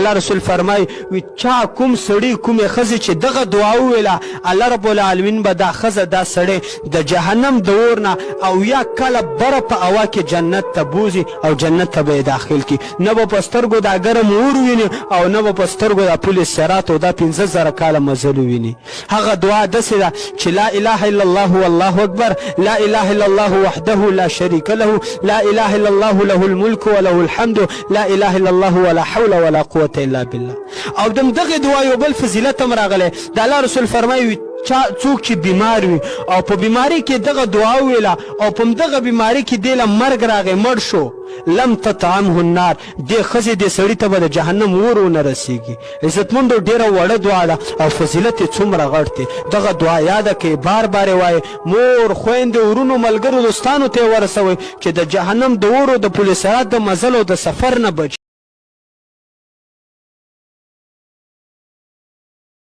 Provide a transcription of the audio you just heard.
الله رسول فرمای وی چا کوم سړی کومې ښځې چې دغه دعا وویله الله رب العالمین به دا ښځه دا سړی د جهنم د اور نه او یا کله بره په هوا کې جنت ته بوځي او جنت ته به یې داخل کړي نه به په سترګو دا ګرم اور ویني او نه به په سترګو دا پل صراط او دا 5000 کاله مزل ویني. هغه دعا داسې ده چې لا اله الا الله والله اکبر لا اله الا الله وحده لا شریک له لا اله الا الله له الملک وله الحمد لا اله الا الله ولا حول ولا قوة الا بالله. او دم دغه دعا یو بل فضیلت هم راغلی، د الله رسول فرمایي چا څوک چې بیمار وي او په بیماری کې دغه دعا وویله او په دغه بیماری کې دی له مرګ راغی مړ شو، لم تطعمه النار، دې ښځې دې سړي ته به د جهنم اور ونه رسیږي. عزتمندو ډیره وړه دعا ده او فضیلت یې څومره غټ دی. دغه دعا یاده کړئ، بار بار یې وایئ، مور، خویندې، ورونو، ملګرو، دوستانو ته یې ورسوئ چې د جهنم د اور او د پل صراط د مزل او د سفر نه بچ.